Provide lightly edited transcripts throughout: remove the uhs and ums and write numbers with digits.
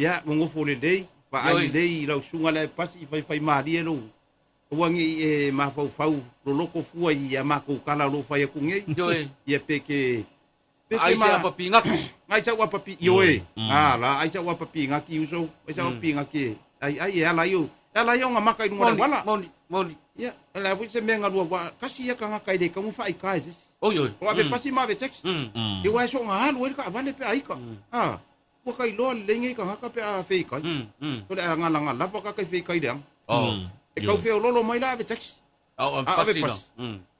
Ia, nonofo lelei, vaai Ioe. lelei i lau susuga lea e pasi, faifaimalie lou, aua ne i e mafaufau loloto fua i a matou tala o lo o fai atu nei. Ioe. Ia pe ke, pe ke Ai se ma, apa pigaki. ai sau apa pi, ioe, a la, ai sau apa pigaki uso, ai sau apa pigaki, ai, ai e ala ai o, e ala ai o ngā maka i lunga o le Moni, auala. moni, moni. Ia, o le a foi se mea galua, ua tasi ia tagata e le tatau ona faaita e se isi. Oi, oi. O ave pasi ma ave taxi. Ia ua e soona alu ai le taavale pe a ita. A, ua tailoa lelei nei tagata pe a feitai. O le a galaga lava tagata i feitai leaga. E tau feololo mai la ave taxi. A o ave A ave pasi la. pasi.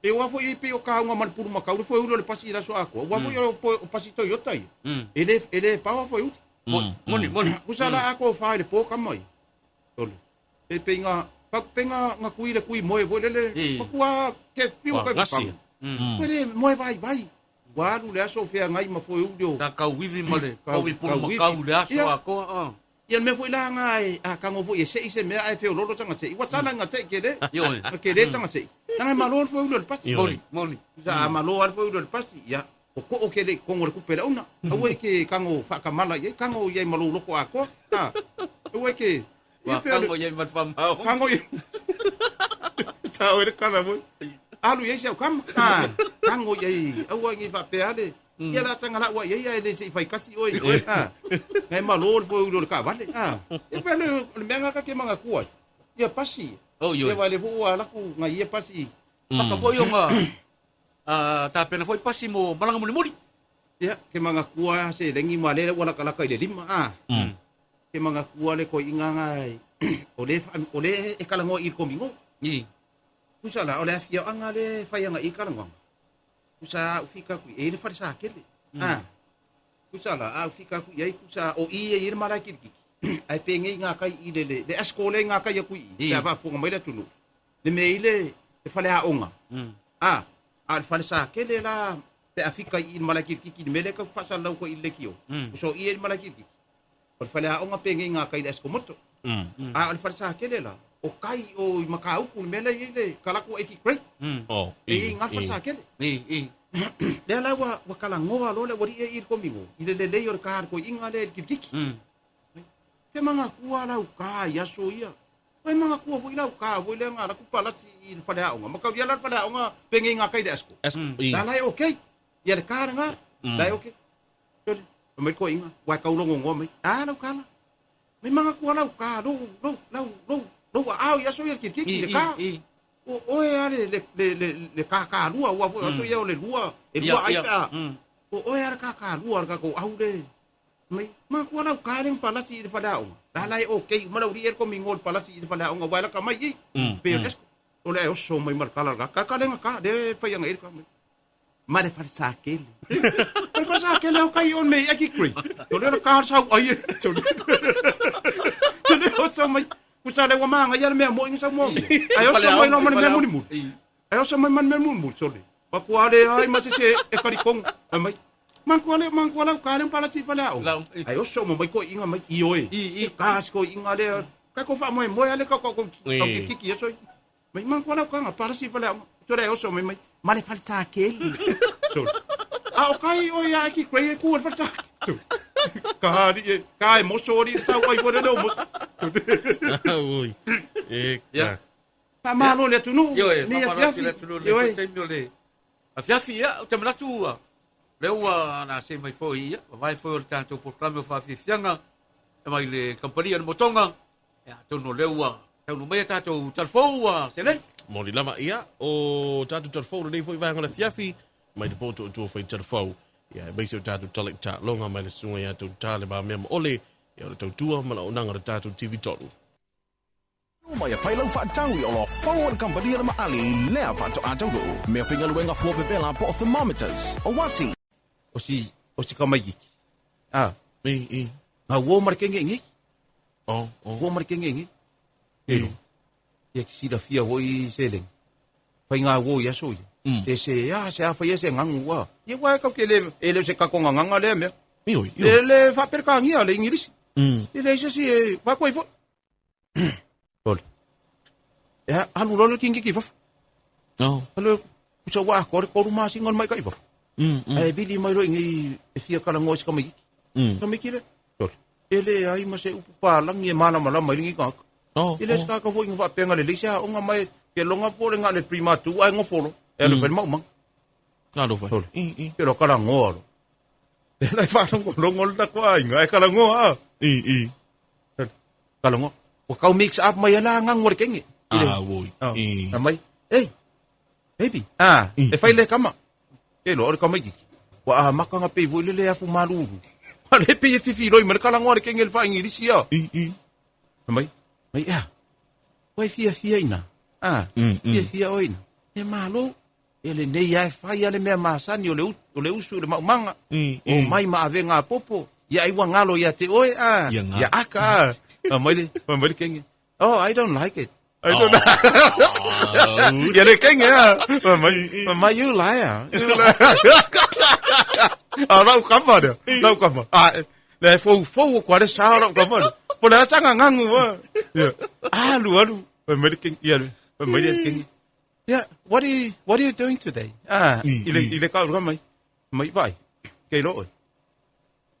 E ua foi e pei o kauga ma le pulumakau le foeuli o le pasi i le aso atoa. Ua foi o o pasi Toyota ia. E le, e le paoa foeuli. Moni, moni. Kusa la a ko fa i le po kama ia. Tole. Pe pe nga pa pe nga nga kui le kui moe foi lele. I. Pa kua ke fiu Ua ka gasi. pa. Pere moe vai vai. Ua alu le aso feagai ma foeuli o Ta kauivi ma le povi kau pulumakau ivi. le aso Ia. atoa. Ah. Ia le mea foi la nga e a kago foi e se'i se mea ae feololo saga se'i. Ua tala nga se'i ke le. Ioe. Ma ke le saga se'i. Nanga e malo le foeuli o le pasi. Ioe. Moni, moni. Sa a malo a le foeuli o le pasi. Ia o koo ke le kongo le kupe le una. Aua e ke kago whaakamala i ai, kago i ai ma lou loko atoa. Ha. Aua e ke Ua ia pe o le kango i ai ma le whamao. kago i Sa oe le kala foi. Alu i ai si au kama. Ha. Kago i ai aua ngi whaapea le. Ia la tanga la ua i ai e le se i whai kasi oe. Ha. Ngai malo le foeuli o le kaavale. Ha. Ia pe le o le mea ngaka ke manga kua. Ia pasi. Oh, Ia ioe. wa le fu a laku ngai ia pasi. Paka foi o ngā tapena foi pasi mo malaga mulimuli. Ia, ke manga kua se lengi ma le ua laka laka i le lima. Ah. Ke manga kua le koi inga ngai. O le o le e kalangoa i le komingo. I. Kusa la, o le afia anga le whaianga i kalangoa. Kusa au fika kui, e le whare sa kele. Ah. Kusa la, au fika kui ai, kusa o i e i le marae kirikiki. Ai pe ngei ngā kai i le, le, le asko le ngā kai a kui i. I. Pe a whaafonga mai le atunu. Le me i le, le whare a onga. Ah, a le whare sa kele la, pe a fika i le marae kirikiki, le mele ka whasa lau ko i le kio. Kusa o i e le marae kirikiki. O le whare a onga pe ngei ngā kai le asko moto. A o le whare sa kele la, o kai o i makauku le mele i le kalako e ki great. Oh, E i ngā whare sa kele. I, i. Lea la ua, ua kalangoa lo le ua ri e i le komingo. I le lelei o le kāre ko inga le kirikiki. Ke manga kua lau kā i aso ia. Ai manga kua foi lau kā foi le ngā laku palati i le whare aonga. Makau ia la le whare aonga penge i ngā kai le asko. La la e okay. Ia le kāre ngā. La e okay. Tole. Mai ko inga. Wai kaurongo ngoa mai. Ah, lau kāla. Mai manga kua lau kā. Lou, lou, lau, lou, lou a ao i aso ia le kirikiki I, le i, kā. i. O oe a le, le, le, le, le kākā lua, ua foi aso ia o le lua, e lua Ia, ai ia. pe a. O oe a le kākā lua, le kākou au le. Mai, ma kua lau kā le palasi i le whare aonga. La la e okay, ma lau ri e ko mingo le palasi i le whare aonga, wai la ka mai i. Pe o esko. O le e oso mai mar kala ka, ka lenga ka, le whai anga i le ka mai. Ma le whare sa kele. Ma le whare sa kele o kai on me i aki kri. O le ka sau ai e. Tole oso mai. Kusa le ua maanga ia le mea mo inga sau mo. Ai oso mai no ma le mea muli muli. Ai oso mai ma le mea muli muli sole. Pa kua le ai ma se se e kari kong. Ai mai. Man kua le man kua lau ka le pala si fale au. Lau. Ai oso mo mai ko inga mai i oe. I, i. Ka si ko inga le ka ko fa mo mo ale ka ko ko I. ki ki ki so. Mai man kua lau ka nga pala si fale au. Sole oso mai mai. Ma le fale sa kele. Sole. A o kai o ia ki krei e ku le fale sa. Sole. Ka hari e ka e moso ori sa wai wore le o moso. Oi. E Ia. ka. Pa malo le atunu. Ioe, Ni whamalo atu afiafi. le atunu le Ioe. taimi o le afiafi, ia, o te manatu ua. Lea ua na se mai foi ia, wawai foi o le tātou programe o whaafiafianga, e mai le kampani a le motonga, ia, atonu o lea ua taunu mai a tātou talafou ua seleni. Moni lava ia, o tātou talafou lenei foi vaega o le afiafi, mai te poto o tua fai talafou. Ia, e maise o tātou tala i tālonga mai le susuga ia tou tale ma mea ma ole, ia o le tautua ma la onaga o le tātou TV tolu. Mai e whailau whaataui o loa fau o le kampani a le maali i lea whaatoa taunuu. Mea whingaluenga fua pepela po o thermometers. O wati. O si o si ka mai iki. Ah, I, i. ngā uo mara ke nge nge. Oh, oh. Uo mara ke nge nge. E. Ia ki sira fia hoi seleng. Whai ngā uo i aso ia. Se se a se a whai e se ngangu wa. Ia wai kau ke le e le se kakonga nganga le mea. I oi, i Le oi. le whapereka ngia le Ingirisi. E le se si e wha koe fo. Ole. E halu lolo ki ngi ki fafu. Oh. Halu kusa wa kore koru masinga o le mai ka i fafu. Ae vili mai loa i nei e fia kalagoa i si tamaititi. Tamaiti lea. Sole. E leai ma se upu palagi e malamalama ai lenei tagata. Oh, E le se tagata foi na faapea na lelei se aoga ma e ke loga po o le na o le prima two ae gofolo e alu e fai le maumaga. Alofa. Sole. I, i. Ke loa kalagoa loa. Lea la e faalogologo le tatou aiga ae kalagoa a. I, i. Kalagoa. Ua tau mix up mai ai la agagu a le kenge. I le, Ah, oi. Ah, I. fai mai, hey, baby, ah, e fai le kama. Ke loa o le kamaititi. Ua amata ona pei foi lele afu malulu. A le pei e fifiloi ma le kalagoa a le kenge i le faaigilisi a. I, i. Fai mai, mai ea, ua e fiafia ina, ah, fiafia oe ina. E malo, e lenei lava e fai lava le mea masani o le, o le usu i le maumaga. O mai ma avega a popo, ia ai ua galo ia te oe, ah, Ia ia aka, ah. Fai mai le, fai mai le kenge, oh, I don't like it. I don't Ia le kenge, ah. Fai mai, fai mai, you liar. You liar. A lau kama lea, lau kama. Ah, le foufou o koa le sa o lau kama lea. Po le a saga gagu, ah. Ia, alu, alu. Fai mai le kenge, ia, fai mai le kenge. Yeah, what are you, what are you doing today? Ah, i le, i le kau mai. Mai vai. Kei lo oe.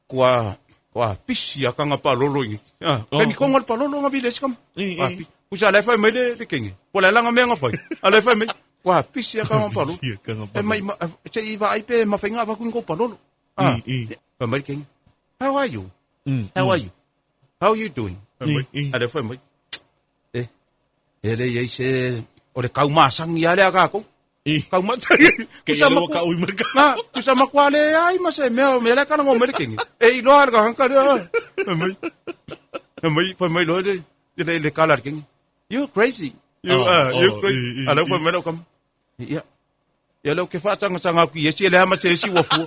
Kua, kua pisi a kanga palolo ingi. Ah, oh. Kemi konga le palolo nga vile sikam. Ah, Kusa le fai mai le, le kenge. Po le langa mea nga fai. A le fai mai. Kua pisi a kanga palolo. E mai, ma, se i va ai pe ma whainga wa kuingo palolo. Ah, fai mai le kenge. How are you? How are you? How are you doing? Fai mai. A le fai mai. E, e le iai se, o le kaumasangi lava lea a kākou. I. Kaumasangi. Ke ia lewa ka ui mai ka. Na, kusa makua le ai ma se mea, o mea lea kana ngō mai le kenge. E iloa le kahanga lea. Fai mai, fai mai, fai mai loa le, le, le kala le kenge. You crazy. You, Oh, ah, you oh, crazy. i, i, A lea i. fai mai lau kama. Ia, ia lea ou te faatagasaga atu i esi e leai ma se esi ua fua.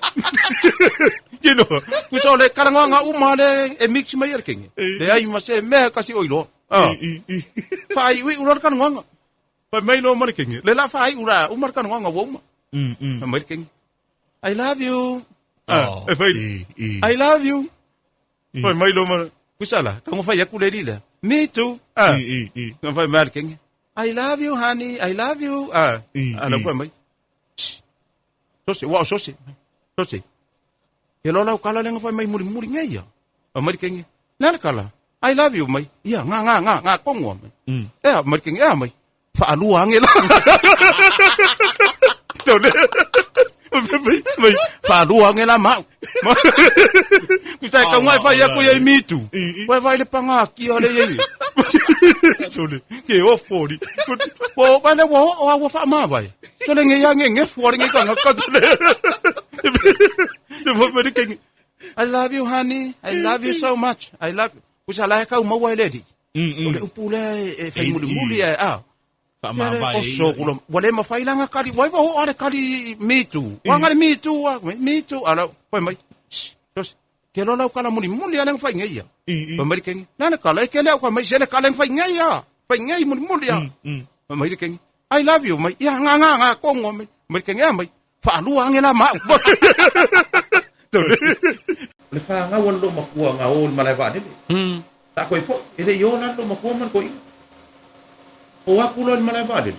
You know, kusa o le kalagoaga uma lea e mix mai ai le kenge. Leai ma se mea kasi o iloa. Ah. Faaiuiu loa le kalagoaga. Fai mai loa ma le kenge. Le la faaiu la uma le kalagoaga ua uma. Fai mai le kenge. I love you. Ah, Oh, e fai. i, i. I love you. Fai mai loa ma kusa la, ka fai aku le lila. Me too. Ah. I, i, i. Ka fai mai le kenge. I love you, honey. I love you. Ah, I, ah, la i. fai mai. Shh. Sose, wa sose. Sose. Ke lola o kala lenga fai mai muri muri ngai ia. A mai kenge. Le le kala. I love you mai. Ia nga nga nga nga kongo mai. E a mai kenge a mai. Faalua ange la. Tole. Mai mai faalua ange la mau. Kusa ka ngai fai aku ia i mitu. Wai vai le panga kia le ia. Tole. Ke o fori. Po vai le wa o wa fa ma vai. Tole nge ia nge nge fori nge ka nga tole. Le fai mai kenge. I love you honey. I love you so much. I love you. Kusa la ka mau ai le di. O le upu lea e fai mulimuli e a. Faamavae. O so kula ua le mafai langa kali wai wa ho ale kali me too. Wa ngale me too wa me too ala fai mai. Shh, sos ke lo lau kala muli muli ale fai ngai ia. Fai mai kenge. Na le kala e ke le ka mai se le kala fai ngai ia. Fai ngai muli muli ia. Fai mai kenge. I love you mai. Ia nga nga nga kongo mai. Mai kenge ia mai. Faalua ange la mau. Tole. Le whangau a lo makua ngā o le malae vaalele. Ta koe fo, e le i o la lo makua ma le koiga. O aku loa i le malae vaalele.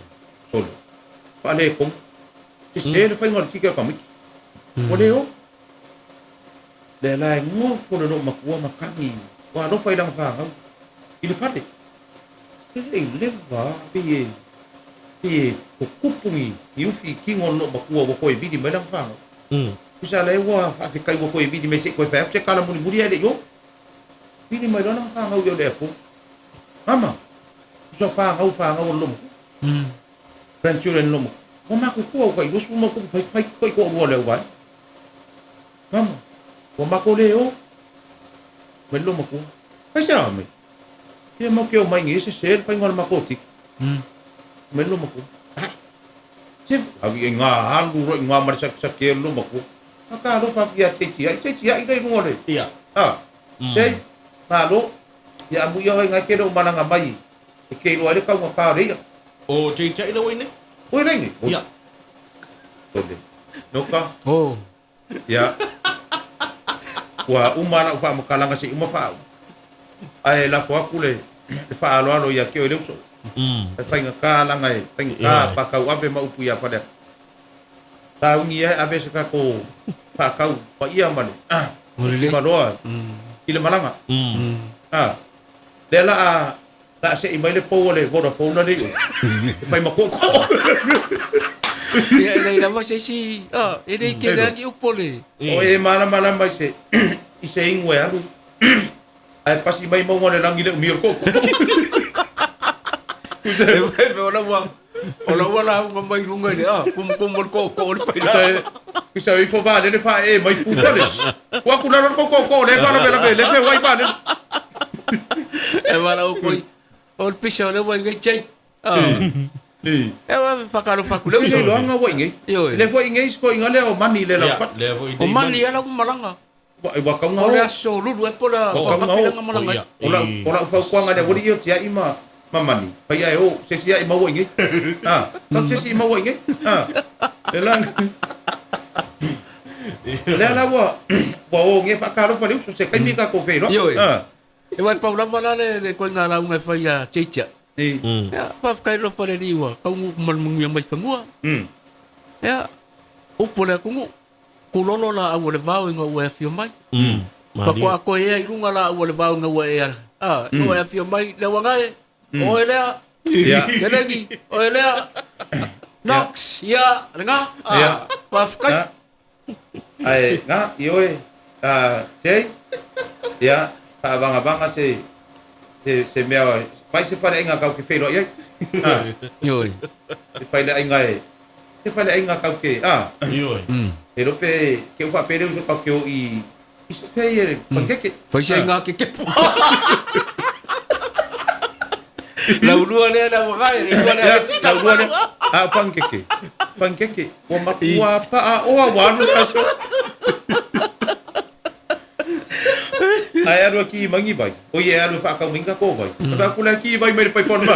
Solo. Faale e kongo. Se se le whainga o le tike o kamiki. O le o. Le la e ngofo le lo makua makangi. Wa alofa i langa whangau. I le fale. Le le i lewa pe e pe e ko kupu ni ni ufi ki ngo lo makua wa koe vili mai langa whangau. Kusa le ua whaafekai ua koe vili mai se koe whai aku se kala muli muli e le yo. Vili mai loa langa whangau i o le apo. Mama, kusa whangau whangau o lo makua. Grandchildren lo makua. Wa mako kua o kai lusu ma kupu whai whai kai ko rua leo vai. Mama, wa mako le o. Mai lo makua. Ai se a mai. Ia mau ke o mai ngi se se whai ngā mako tiki. Mai lo makua. Ah. Se awi e ngā alu ro i ngā mare sak sak ke lo makua. Ka alofa ki a te tia, te tia i rei runga le. Ia. Ah. Te, malo, ia amu ia hoi ngai ke leo malanga mai. E ke iloa le kaunga ka reia. O te tia ila wai nei? Oi rei nei. Ia. Tole. No ka. Oh. Ia. Ua uma lau whaamakalaga se uma whaau. Ae lafo aku le le whaaloalo ia ke o le uso. E whainga kā langa e, whainga kā Ia. pakau ave ma upu ia wharea. Saungi e ave se kako whakau pa ia mane. Ah, Ngorele. maloa. I le malaga. A, lea la a la a se'i mai le pou a le Vodafone alei o, e fai ma ko'oko'o. Ia, e leai lava se isi, a, e le tele lava ni upu o le... O e malamalama i se i se igu e alu, ae pasi mai mauga o le lagi le umi o le ko'oko'o. E fai o la ua o la ua lauga mai luga i le a kumukumu o le ko'oko'o o le faila. Kusa ifo vaalele faaee mai pufales. Ua aku lalo le ko'oko'o le faalavelave le feoai vaalele. E wala o koi. O le pisa o le ua i ngai chai. E wa whakalofa aku le Se uso. iloaga ua i nei. Ioe. Le foi i nei sikoiga lea o mani le Ia, laufata. lea foi O nei mani ala ku malanga. Ua ua kauga O le o. aso lulu e pola Ua o kauga kafi o. langa malanga. Ia. O lau o lau fautuaga lea ua lii o tiai ma ma mani. Fai ae o se isi ai maua i nei. Ah, tau se isi maua i nei. Ah. Le la. Lea la ua ua o nge whaakalofa le uso se kaimi ka ko whelo. Ioe. Ah. E wai pau lava la le le koinga lauga e fai a Cheicha. I. Ia, whawhakai lofa le liwa, kaungu malmungia mai whangua. Ia, upo le akungu, kulolo la au o le vao inga ua e afio mai. Whakoa koe ea i lunga la au o le vao inga ua e a. Ah, ua e afio mai, le wangae, o e lea, Ia. Kelegi, o e lea, Knox, ia, renga, Ia. whawhakai. Ah. Ai, ngā, i oe, ah, te, ia, whaavangavanga se, se, se mea, pai se whare ainga kau ke whelo i ai. Ah, Ioi. se whaile ainga e, se whaile ainga kau ke, ah, Ioe. e rope, ke uwha pere uso kau ke o i, i se whai e, pankeke. Fai se ngā ke kepu. Lau lua lea la wangae, le lua lea Ia, le tika. lau lua lea, ah, pankeke, pankeke, ua matua pa a oa wanu aso. Ai alu ki mangi vai. O ia alu whaakau minga ko vai. Mm. Wha kula ki vai mai le paipon ma.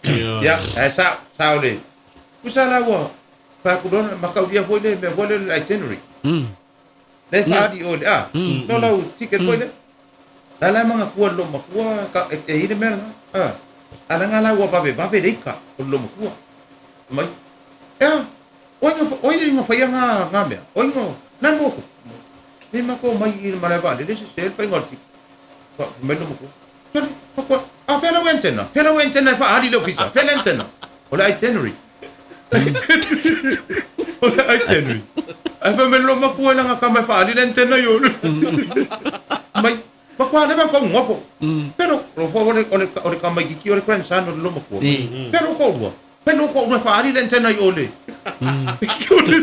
Ioe. Ia, ai sa sa ole. Kusa la ua. Whaakulona makaulia foi le mea foi le le itinerary. Le whaari ole. Ah, no lau ticket foi le. La la manga kua lo makua ka e e ine mea nga. Ah. Ala nga la ua vave vave reika o lo makua. Mai. Ia. Oi nga oi nga whaia nga nga mea. Oi nga na mo ko. Le mako mai i le malae le se se whai ngā ticket. Wa mai lo makua. Sorry, makua. Ah, whela wentena. Whela wentena e whaari le ofisa. Whela wentena. O le itinerary. O le itinerary. Ai wha me lo makua na ngā kama e whaari le antena i ole. Mai, makua le mako ngofo. Pero, ro fo ole ole ole kama i ki ole grandson o le lo makua. Pero ko rua. Pero ko rua whaari le antena i ole. Ki ole.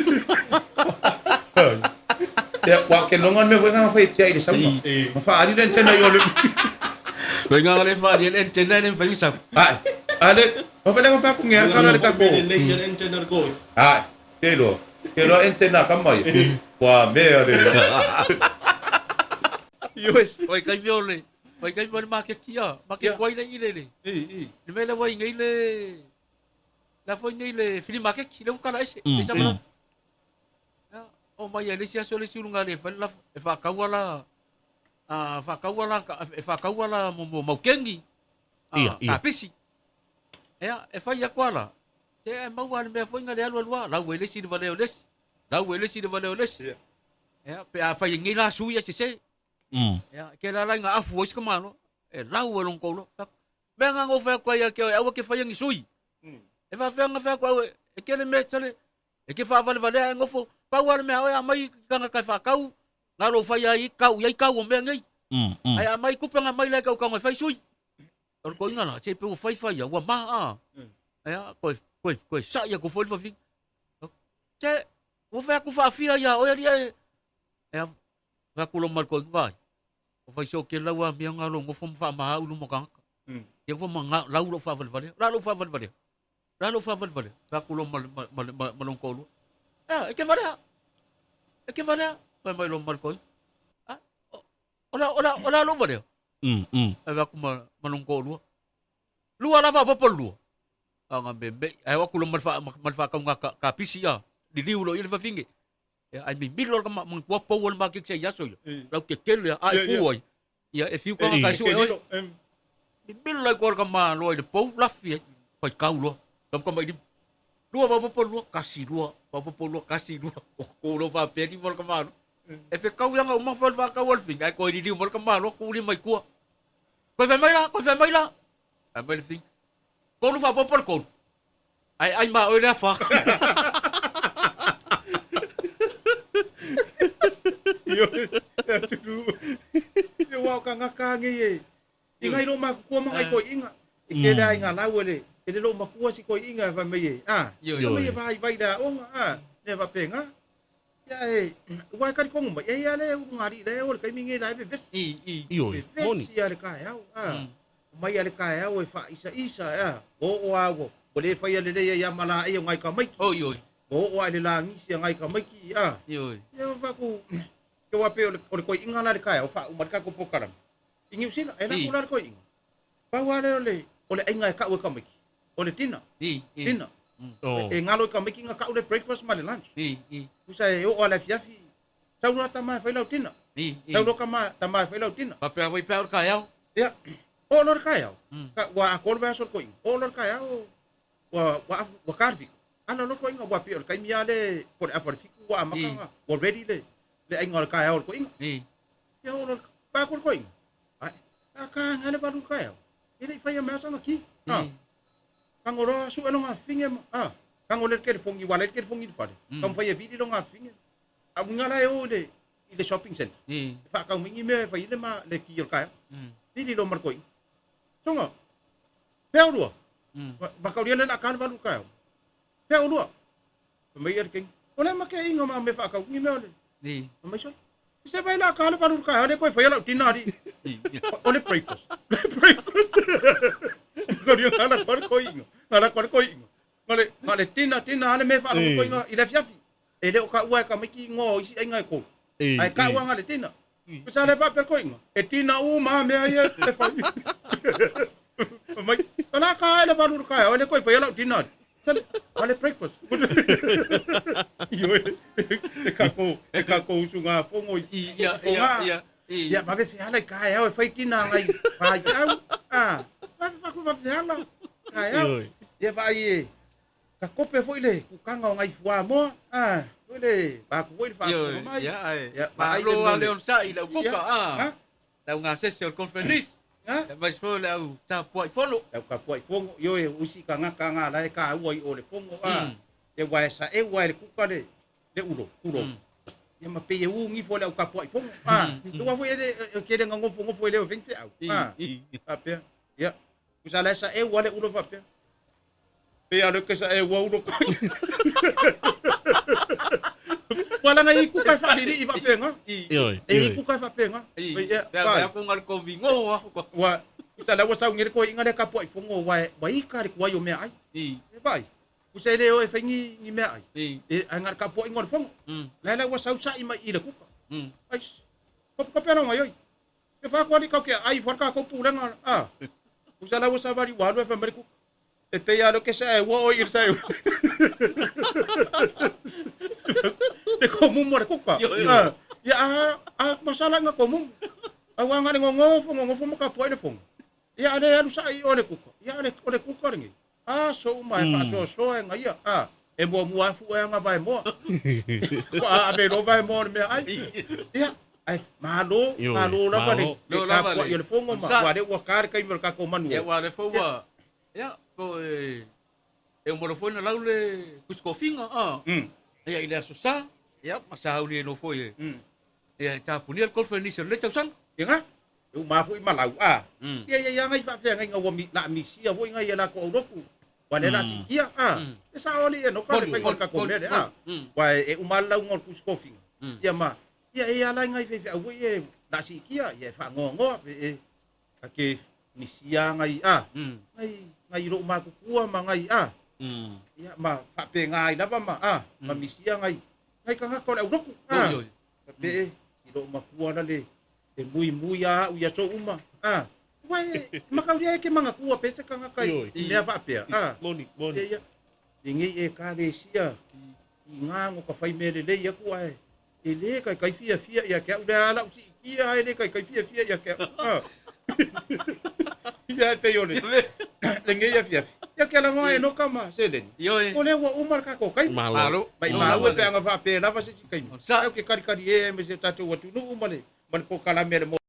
Ia, wa ke longa me wenga whai tia i le sauma. Ma whaari le antena i ole. Loi ngā le whaari, le tena le whaingi sa. Ai, ale, o whalenga whaku ngea kara le kako. Le le antena ko. Ai, te loa. Te loa antena ka mai. Kua mea le. Yes. Oi kai meo le. Oi kai meo le make kia. Make Ia. kuai le i le le. I, i. Le mea le wai ngai le... La foi nei le fili make ki le ukala ese. Le sa mana. Ia, O mai e le si aso le si ulunga le whai la e whakaua la... A whakaua la e whakaua la mo mo maukengi. A, Ia, ia. Ka pisi. Ea, e whai a kuala. Te e maua le mea foi ngā le alu alua. Lau e le si le valeo lesi. Lau e le si le valeo lesi. Ia. Ea, pe a whai ngai la sui e se se. Ia, ke la lai ngā afu o isi ka malo. E lau e long koulo. Mea ngā ngō whea kua ia ke oe, aua ke whai angi sui. E wha whea ngā whea kua aue, e ke le mea tale, e ke wha vale vale a ngofo. Pau ale mea oe a mai kanga kai whakau, ngā ro whai ai kau, iai kau o mea ngei. Ai a mai kupe ngā mai lai kau kau ngai whai sui. O le koinga la, te pe ua whai whai a, ua maha a. Ai a, koe, koe, koe, sa ia ko whai whai. Te, ua whea ku whaafia ia, oe ria e. E a, whea kulo mal koe, vai. O whai so ke lau a mea ngā lo ngofo mwha maha ulu makangaka. Ia kwa ma ngā lau lo wha vale vale, la lo wha vale vale. La lo wha vale vale, whea kulo mal, mal, mal, mal, malong koulu. Ea, e ke vale a. E ke vale a. Mai mai lo mal koe. Ah, o la, o la, o la lo vale a. Ai wha ku ma, malong koulu. Lua la wha popo lua. A ngā me me, ai wha kulo mal wha, mal wha kau ngā ka, ka pisi a. Liliu lo i le whawhinge. Ia, ai mi milo ka ma, mang kua pau o le mā kik se iaso ia. Lau ke kele a, ai ku ai. Ia, e fiu ka ngā kai sue oi. Mi milo lai kua ka mā loa i le pau, lafi ai. Whai kau loa. Kam ka mai lim. Lua faaopoopo lua, tasi lua, faaopoopo lua, tasi lua. Ua tu loa faapea lima o le tamaloa. E fetau iaga uma foi le faatau a le Figa, ae toe liliu mai le tamaloa tuu lima i tua. Toe fai mai la, toe fai mai la. Fai mai le Figa, tolu faaopoopo le tolu, ae ai ma oe le afa. Io, e atunuu. Io, ua o kagaka agei e. I ngai lou matutua ma ngai toeaiina, e tele lava i ngā lau e le, e le lou matua si toeaiina e fai mai e, a, fai mai e vaivai le aoga, a, mea faapena. Ia e, ua e talitonu mai, e i ai le ulugalii la e o i le taimi lenei la e vevesi. Ioe, moni. Vevesi lava i le taeao, a, omai lava i le taeao e faaisaisa, a, ua oo lava ua, ua le faia lelei ai lava ma laei o nai tamaiti. Oi, oi. Ua oo lava i le lagisi a nai tamaiti, a. Ioe. Ia, ua fai atu, ke aua pei o le, o le toeaina la i le taeao, faauma ai le tatou polokalame. I Niu Sila, e lafo la le toeaina. Pau lava lea o le, o le aiga e kau e tamaiti, o le dinner. Dinner. Oh. E galo i tamaiti na kau le breakfast ma le lunch. Tusa e oo lava i le afiafi, sau loa tama e fai lau dinner. Sau loa kama, tama e fai lau dinner. Faapea foi pe a o le taeao. Ia, oo loa le taeao, ka, ua atoa le vaiaso o le toeaina, oo loa le taeao, ua, ua, ua ta le fitu. Ala loa le toeaina, ua pei o le taimi lava lea po o le afa o le fitu ua amata ona, ua ready le, le aiga o le taeao o le toeaina. Ia oo loa pa atu le toeaina. Ai, a ka nga le valu ka eo. E le i faia mai asanga ki. Ha. Tango loa sue longa fafine ma, ha. Tango le telefongi, ua le telefongi i le fale. Taumafai e vili longa fafine. A uiga la e o i le, i le shopping centre. E faatau mai ni mea e fai ai le ma, le ki o le taeao. Vili loa ma le toeaina. Soga, fea olua? Ma kaulia le la ka le valu i le taeao. Fea olua? Fai mai le keiki, o le ma ke inga ma me whaakau ni mea o le. Fai mai sole. Se vai la ka le valu ka le koe whai lau tina ari. O le breakfast. Le breakfast. Ko ria ngala ko ko inga. Ngala ko ko inga. Ngale ngale tina tina ale me whaalo ko inga i le fiafi. E le o ka ua e ka maiki ingoa o isi ainga e kolu. Ai ka ua ngale tina. Ko sa le wha ko inga. E tina u ma mea ia te whai. Mai, ala ka ai le valu ka ai le koe whai lau tina ari. Ale breakfast. Io e ka ko e ka ko usu ngā fongo i Ia, ia, ia. Ia vave fehala i ka au e whai tina ngai whai au. Ah, vave whaku vave fehala. Ka au. Ia vai e ka kope foi le kukanga o ngai fuamoa. Ah, foi le ba ku foi le wha mai. Ia, ai. Ia, vai Malo le a mea le onosai i le au kuka, ah. Ha? Le au gasese o le conference. Ha? Ia mais foi le au tapuai fono. Lau ka puai fongo, io e usi ka ngaka ngā la e ka ua i o le fongo, a. E wa e sa e wa e le kuka le, le ulo, kulo. Ia ma pe e u ngifo le au ka puai fongo, a. Tu wa foi e le, e ke le ngofo ngofo e le o fengfe au, a. A pea, ia. Kusa la e sa e ua le ulo fa pea. Pe a le ke sa e ua ulo koi. Wala nga i kuka e whaliri i whapenga. Ioe, E i ioe. kuka e whapenga. Ia, Pea vai. pea ko ngā le komingo a ko. Wa, kusa la ua sau ngere koe inga le kapua i fongo wa, wa i ka le kuai o mea ai. E vai. Kusa e le o e whai ngi, ngi mea ai. E ai ngā kapua ingo le fongo. La la ua sau sa i mai i le kuka. Ai, kapu kapu ana ngai oi. E wha koa li kau ke ai wha ka kau pūrenga. A. Kusa la ua sa wari walu e wha mere kuka. E pei alo ke sa e ua oi i sa e. Te ko mumu le kuka. A. Ia a, a masala nga ko mumu. A wa ngare ngongofo ngongofo mo ka pua i le fongo. Ia ale alu sa i o le kuka. Ia ale o le kuka lengi. A so uma e wha so e ngai a. E mua mua afu e anga vai moa. Ko a ave lo vai moa le mea ai. Ia, ai malo, Ioe, malo lava le malo. le Lo lava ka pua le- i o le fongo ma Sa- wa le ua ka le kaimi o le kako manu. Ia wa le fo ua. Ia po e e o moro foi na lau le kuskofinga a. Ia i le aso sa. Ia ma sa uli e no foi e. Ia e tapunia le conference o le tausanga. Ia nga, e uma foi malau a. Ia ia ia ngai whaafea ngai ngā mi, la misia foi ngai ia la ko auroku. Wa le la sikia a. E sa oli e no ka le whai ka ko mere a. Wa e uma lau ngā kuskofinga. Ia ma, ia e ala ngai whai whai e la sikia ia e wha ngoa ngoa e ka ke misia ngai a. Ngai ngai ro makukua ma ngai a. Ia ma whape ngai lava ma a. Ma misia ngai ngai ka ngaka o le auroku a. Oi, oi. Ka pe e, si ro makua la le e mui mui a au ia so uma a. Wa e makauria e ke mangakua pe se ka ngaka i Oi. mea whaapea a. Moni, moni. Ia ia. I ngei e ka le sia i ngā ngo ka whai mele lei aku ai. E le kai kai fia fia ia ke au le ala usi i kia ai le kai kai fia fia ia ke au. A. Ia e te iole. Le ngei ia fia fia. Ia ke lagoa e noka ma seleni. Ioe. O lea ua uma le tatou taimi. Malo. Malo. Mai mau e pe aga faapea lava se isi taimi. Sa. Ai ou te kalikali ē ai ma si o tatou atunuu ma le ma le polokalame a le.